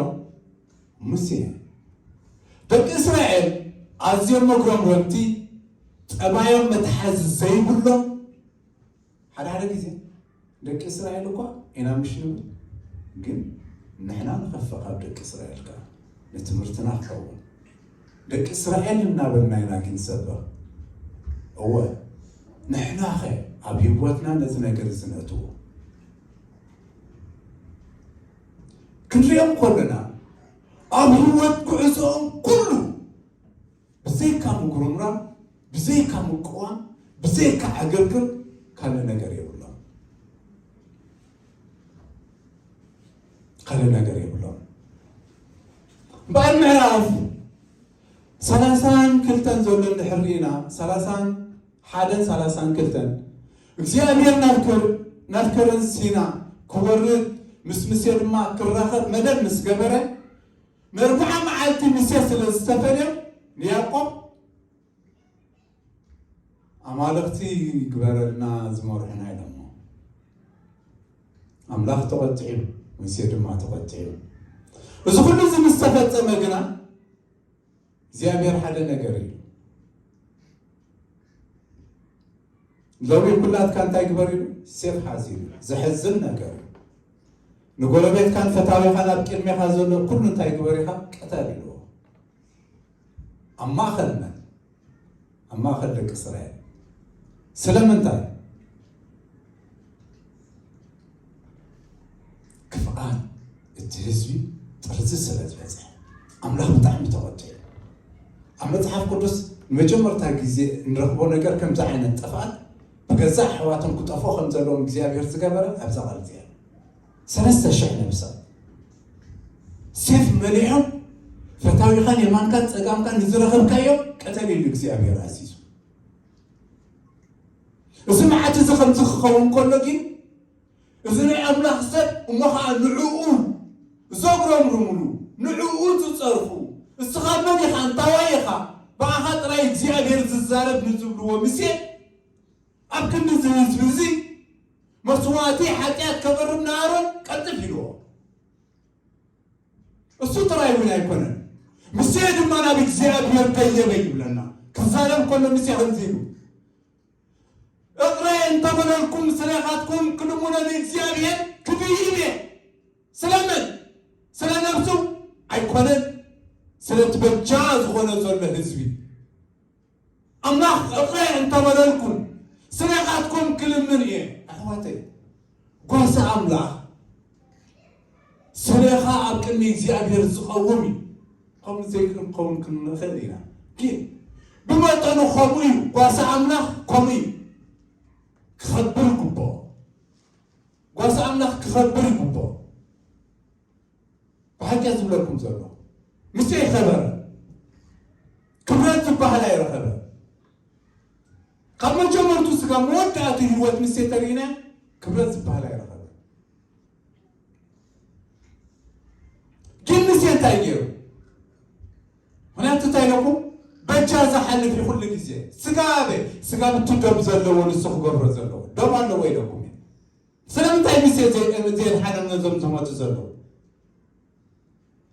ሙሴ፣ ደቂ እስራኤል ኣዝዮም መጉረምረምቲ፣ ጠባዮም መትሓዚ ዘይብሎም፣ ሓደ ሓደ ግዜ ደቂ እስራኤል እኳ ኢና ምሽ ንብል፣ ግን ንሕና ንኸፍእ ካብ ደቂ እስራኤል ከኣ ንትምህርትና ክኸውን። ደቂ እስራኤል እናበልና ኢና ግን ሰበኽ። እወ፣ ንሕናኸ ኣብ ህይወትና ነዚ ነገር እዚ ነእትዎ? ክንሪኦም ከለና ኣብ ህይወት ጉዕዞኦም ኩሉ ብዘይካ ምጉርምራም፣ ብዘይካ ምቅዋም፣ ብዘይካ ዕግርግር ካልእ ነገር የብሎም። ካልእ ነገር የብሎም። እምበኣር ምዕራፍ ሰላሳን ክልተን ዘሎ እንድሕር ርኢና፣ ሰላሳን ሓደን ሰላሳን ክልተን እግዚኣብሔር ናብ ከር-፣ ናብ ከረን ሲና ክወርድ ምስ ሙሴ ድማ ክራኸብ መደብ ምስ ገበረ፣ ንኣርብዓ መዓልቲ ሙሴ ስለ ዝተፈልዮ ንያዕቆብ ኣማልኽቲ ግበረልና ዝመርሑና ኢሎሞ። ኣምላኽ ተቖጢዑ፣ ሙሴ ድማ ተቖጢዑ። እዚ ኩሉ እዚ ምስ ተፈጸመ ግና እግዚኣብሔር ሓደ ነገር ኢሉ። ሎሚ ኩላትካ እንታይ ግበር ኢሉ? ሴፍ ሓዝ ኢሉ። ዘሕዝን ነገር እዩ። ንጎረቤትካን ፈታዊኻን ኣብ ቅድሜኻ ዘሎ ኩሉ እንታይ ግበር ኢኻ? ቅተል ኢልዎ። ኣብ ማእኸል መን? ኣብ ማእኸል ደቂ እስራኤል። ስለምንታይ? ክፍኣት እቲ ህዝቢ ጥርዚ ስለ ዝበፅሐ ኣምላኽ ብጣዕሚ ተቖጢዑ። ኣብ መፅሓፍ ቅዱስ ንመጀመርታ ግዜ እንረኽቦ ነገር ከምዚ ዓይነት ጥፍኣት ብገዛእ ኣሕዋቶም ክጠፍኡ ከም ዘለዎም እግዚኣብሔር ዝገበረ ኣብዛ ቃል እዚኣ እዩ። ሰለስተ ሽሕ ነብሳት ሴፍ መሊሖም ፈታዊኻን የማንካን ጸጋምካን ንዝረኸብካዮ ቅተል ኢሉ እግዚኣብሔር ኣዚዙ። እዚ መዓት እዚ ከምዚ ክኸውን ከሎ ግን እዚ ናይ ኣምላኽ ሰብ እሞ ኸዓ ንዕኡ ዘጉረምርምሉ፣ ንዕኡ ዝጸርፉ፣ እስኻ መን ኢኻ? እንታዋይ ኢኻ? ብኣኻ ጥራይ እግዚኣብሔር ዝዛረብ ንዝብልዎ ሙሴ ኣብ ክንዲ እዚ ህዝቢ እዚ መስዋእቲ ሓጢኣት ከቕርብ ንኣሮን ቀልጥፍ ኢልዎ። እሱ ጥራይ እውን ኣይኮነን። ሙሴ ድማ ናብ እግዚኣብሔር ደየበ ይብለና። ክዛረብ ከሎ ሙሴ ከምዚ ኢሉ፣ "እቕረ እንተበለልኩም ስለ ኻትኩም ክልምኖ ንእግዚኣብሔር ክድይብ እየ." ስለመን? ስለ ነብሱ ኣይኮነን፣ ስለቲ በጃ ዝኾነ ዘሎ ህዝቢ። ኣምላኽ እቕረ እንተበለልኩም ስለ ኻትኩም ክልምን እየ። ኣሕዋተይ፣ ጓሳ ኣምላኽ ስለኻ ኣብ ቅድሚ እግዚኣብሔር ዝቐውም እዩ። ከምኡ ዘይክንከውን ክንኽእል ኢና። ግን ብመጠኑ ከምኡ እዩ። ጓሳ ኣምላኽ ከምኡ እዩ። ክኸብር ይግብኦ። ጓሳ ኣምላኽ ክኸብር ይግብኦ። ብሓቂ ዝብለኩም ዘሎ፣ ሙሴ ይኸበረ። ክብረት ዝበሃል ኣይረኸበ። ካብ መጀመርቱ ስጋብ መወዳእቱ ህይወት ሙሴ ተሪእና ክብረት ዝበሃል ኣይረኸበ። ግን ሙሴ እንታይ ገይሩ? ምኽንያቱ እንታይ ኢለኩም? በጃ ዝሓልፍ እዩ ኩሉ ግዜ። ስጋ ኣበይ? ስጋ ብቲ ደም ዘለዎ ንሱ ክገብሮ ዘለዎ። ደም ኣለዎ ኢለኩም እየ። ስለምንታይ ሙሴ ዘይ-፣ ዘየድሓኖም ነዞም ዝሞቱ ዘለዉ?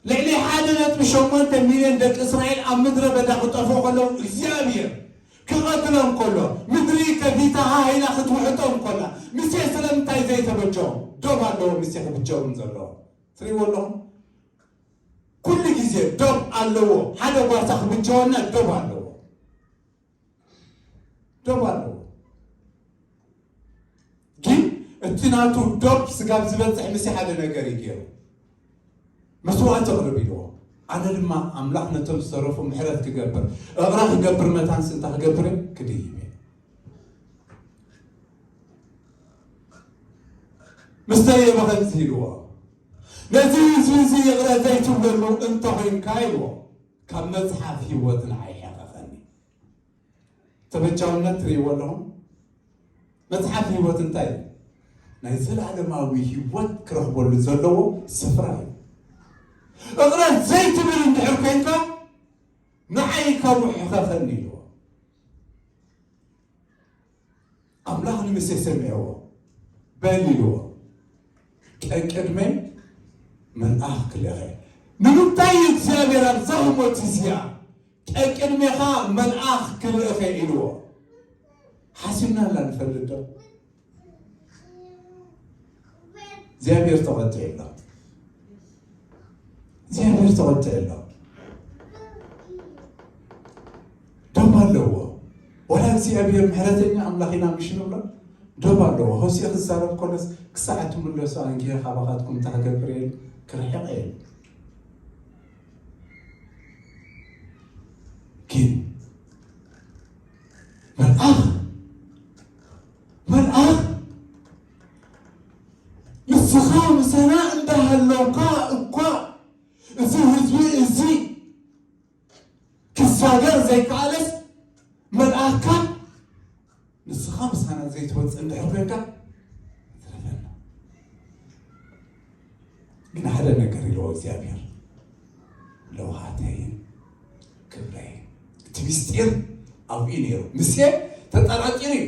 ልዕሊ ሓደ ነጥቢ ሸሞንተ ሚልዮን ደቂ እስራኤል ኣብ ምድረ በዳ ክጠፍኡ ከለዉ እግዚኣብሔር ክቐትሎም ከሎ፣ ምድሪ ከፊታ ሃይላ ክትውሕጦም ከላ፣ ምሴ ስለምንታይ ዘይተበጀዎም? ዶብ ኣለዎ ምሴ ክብጀዎም ዘለዎ። ትሪእዎ ኣለኹም? ኩሉ ግዜ ዶብ ኣለዎ። ሓደ ጓሳ ክብጀወና ዶብ ኣለዎ። ዶብ ኣለዎ። ግን እቲ ናቱ ዶብ ስጋብ ዝበጽሕ ምሴ ሓደ ነገር እዩ ገይሩ። መስዋዕቲ ኣቕርብ ኢልዎ። ኣነ ድማ ኣምላኽ ነቶም ዝተረፉ ምሕረት ክገብር፣ እቕረ ክገብር፣ መታንስ እንታይ ክገብር እየ? ክድይብ እየ። ምስ ደየበ ከምዚ ኢልዎ፣ ነዚ ህዝቢ እዚ ይቕረ ዘይትብለሉ እንተኾይንካ ኢልዎ፣ ካብ መጽሓፍ ህይወት ንዓይ ሕቐቐኒ። ተበጃውነት ትርእይዎ ኣለኹም? መጽሓፍ ህይወት እንታይ እዩ? ናይ ዘላለማዊ ህይወት ክረኽበሉ ዘለዎ ስፍራ እዩ። እቕረ ዘይትብል እንድሕር ኮይንካ፣ ንዓይ ካብኡ ሕኸኸኒ ኢልዎ። ኣምላኽ ንሙሴ ሰሚዕዎ፣ በል ኢልዎ፣ ቀቅድመይ መልኣኽ ክልእኸ። ንምንታይ እዩ እግዚኣብሔር ኣብዛ ህሞት እዚኣ ቀቅድሜኻ መልኣኽ ክልእኸ ኢልዎ? ሓሲብናላ ንፈልጥ ዶ? እግዚኣብሔር ተቐጥዕ ኣሎ። እግዚኣብሔር ተቐጥዕ ኣሎ። ዶብ ኣለዎ። ወላ እግዚኣብሔር ምሕረተኛ ኣምላኽ ኢና ምሽ ንብሎ፣ ዶብ ኣለዎ። ሆሴዕ ክዛረብ ከሎስ፣ ክሳዕ እትምለሱ ኣንጊሀ ካባኻትኩም እንታይ ክገብር እየ ኢሉ ክርሕቕ እየ። ግን መልኣኽ፣ መልኣኽ ንስኻ ምሳና እንዳሃለውካ እኳ፣ እዚ ህዝቢ እዚ ክሳገር ዘይከኣለስ፣ መልኣኽካ ንስኻ ምሳና ዘይትወፅእ እንድሕር ኮይንካ፣ ትረፈና። ግን ሓደ ነገር ኢልዎ እግዚኣብሔር፣ ለውሃተይን ክብረይን። እቲ ምስጢር ኣብኡ እዩ ነይሩ። ሙሴ ተጠራጢሩ እዩ።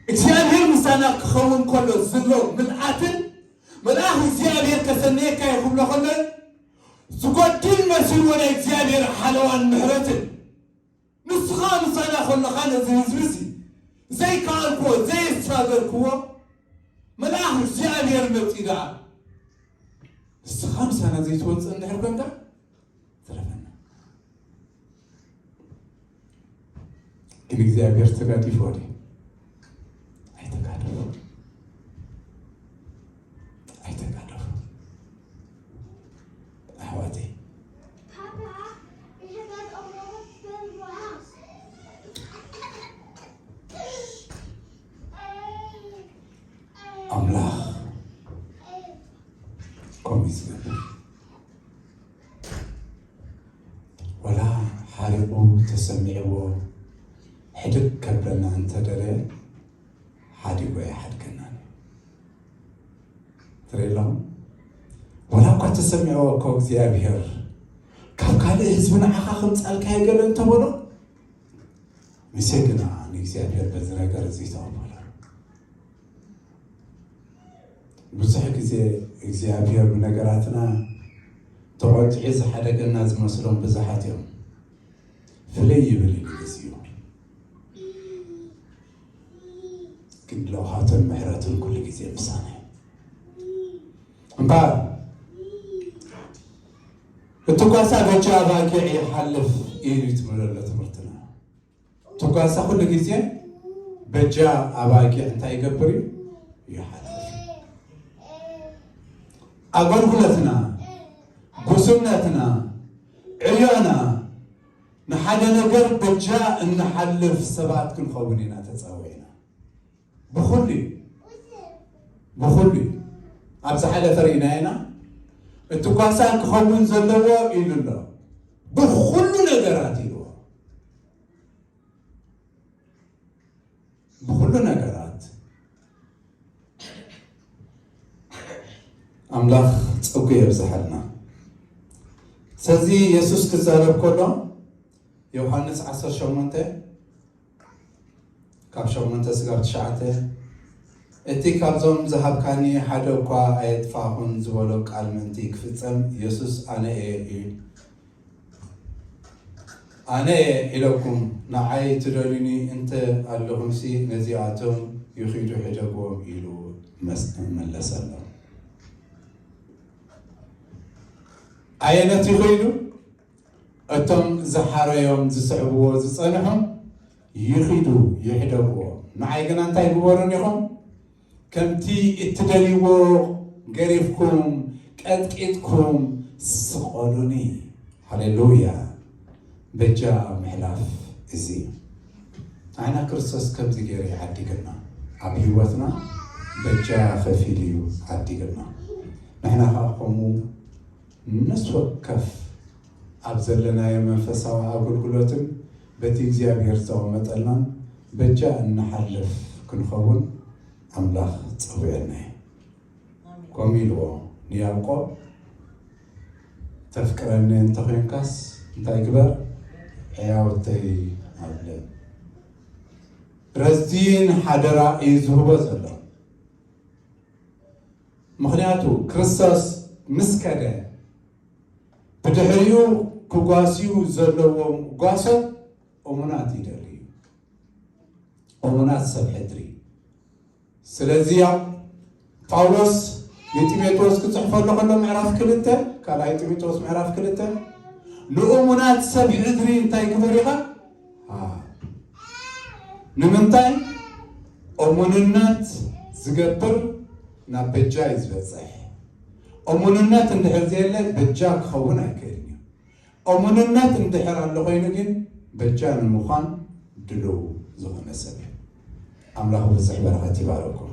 እግዚኣብሔር ምሳና ክኸውን ከሎ ዘሎ ምልኣትን፣ መልኣኽ እግዚኣብሔር ከሰንየካ እዩ ክብሎ ከሎ፣ ዝጎድል መሲልዎ ናይ እግዚኣብሔር ሓለዋን ምሕረትን። ንስኻ ምሳና ከለኻ ነዚ ህዝቢ እዚ ዘይከኣልክዎ፣ ዘየሳገርክዎ፣ መልኣኽ እግዚኣብሔር መጺኡ ደኣ፣ ንስኻ ምሳና ዘይትወጽእ እንድሕር ኮንካ፣ ትረፈና። ግን እግዚኣብሔር ተጋዲፎ ድዩ? ኣይተጋደፎ። ኣይተጋደፎ። ኣሕዋተይ፣ ኣምላኽ ከምኡ እዩ ዝገብር። ወላ ሓሪቑ ተሰሚዕዎ ሕድግ ከብለና እንተደለየ፣ ሓዲጉ ኣይሓድገናን። ትርኢ ኣለኹም? ወላ እኳ ተሰሚዕዎ እኮ እግዚኣብሔር፣ ካብ ካልእ ህዝቢ ንዓኻ ከምጻልካ ገለ እንተበሎ፣ ሙሴ ግና ንእግዚኣብሔር በዚ ነገር እዚ ተቐበሎ። ብዙሕ ግዜ እግዚኣብሔር ብነገራትና ተቖጢዑ ዝሓደገና ዝመስሎም ብዙሓት እዮም። ፍልይ ይብል እዩ ግዜኡ። ግን ለውሃቱን ምሕረቱን ኩሉ ግዜ ምሳና እዩ። እምበኣር፣ እቲ ጓሳ በጃ ኣባጊዕ ይሓልፍ እዩ ትብል ኣሎ ትምህርትና። እቲ ጓሳ ኩሉ ግዜ በጃ ኣባጊዕ እንታይ ይገብር እዩ? ይሓልፍ። ኣገልግሎትና፣ ጉስነትና፣ ዕዮና፣ ንሓደ ነገር በጃ እንሓልፍ ሰባት ክንኸውን ኢና ተጻዊዕና። ብኹሉ እዩ። ብኹሉ እዩ። ኣብ ዝሓለፈ ርኢናዮ ኢና። እቲ ጓሳ ክኸውን ዘለዎ ኢሉ ኣሎ። ብኹሉ ነገራት ኢልዎ። ብኹሉ ነገራት። ኣምላኽ ጸጉ የብዝሓልና። ስለዚ የሱስ ክዛረብ ከሎ፣ ዮሃንስ ዓሰርተ ሸሞንተ ካብ ሸሞንተ ስጋብ ትሽዓተ፣ "እቲ ካብዞም ዝሃብካኒ ሓደ እኳ ኣየጥፋእኹን" ዝበሎ ቃል ምእንቲ ክፍጸም፣ የሱስ "ኣነ እየ" ኢሉ። ኣነ እየ ኢለኩም ንዓይ ትደልዩኒ እንተ ኣለኹምሲ ነዚኣቶም ይኺዱ ሕደግዎም ኢሉ መስ-፣ መለሰሎም። ኣየነት ይኺዱ? እቶም ዝሓረዮም ዝስዕብዎ ዝጸንሑ ይኺዱ ይሕደግዎ። ንዓይ ግና እንታይ ግበሩኒ ኢኹም? ከምቲ እትደልይዎ ገሪፍኩም ቀጥቂጥኩም ስቐሉኒ። ሃሌሉያ። በጃ ምሕላፍ እዚ ንዓና ክርስቶስ ከምዚ ገይሩ ይዓዲግና። ኣብ ህይወትና በጃ ከፊሉ እዩ ዓዲግና። ንሕና ከዓ ከምኡ ነፍሲ ወከፍ ኣብ ዘለናዮ መንፈሳዊ ኣገልግሎትን በቲ እግዚኣብሔር ዝተቐመጠልናን በጃ እንሓልፍ ክንኸውን ኣምላኽ ጸዊዑና እዩ። ከምኡ ኢልዎ ንያዕቆብ፣ "ተፍቅረኒ እንተኾይንካስ እንታይ ግበር? ሕያውተይ ኣብለ።" ረዚን ሓደራ እዩ ዝህቦ ዘሎ። ምኽንያቱ ክርስቶስ ምስ ከደ ብድሕሪኡ ክጓስዩ ዘለዎም ጓሶት እሙናት ይደሊ እዩ። እሙናት ሰብ ሕድሪ። ስለዚ ያው ጳውሎስ ንጢሞቴዎስ ክጽሕፈሉ ከሎ ምዕራፍ ክልተ፣ ካልኣይ ጢሞቴዎስ ምዕራፍ ክልተ ንእሙናት ሰብ ሕድሪ እንታይ ግበር ኢኻ? ሃብ። ንምንታይ? እሙንነት ዝገብር ናብ በጃ እዩ ዝበጽሕ። እሙንነት እንድሕር ዘየለ በጃ ክኸውን ኣይክእልን እዩ። እሙንነት እንድሕር ኣሎ ኮይኑ ግን በጃ ንምዃን ድሉው ዝኾነ ሰብ እዩ። ኣምላኽ ብዝሕ በረኸት ይባረኩም።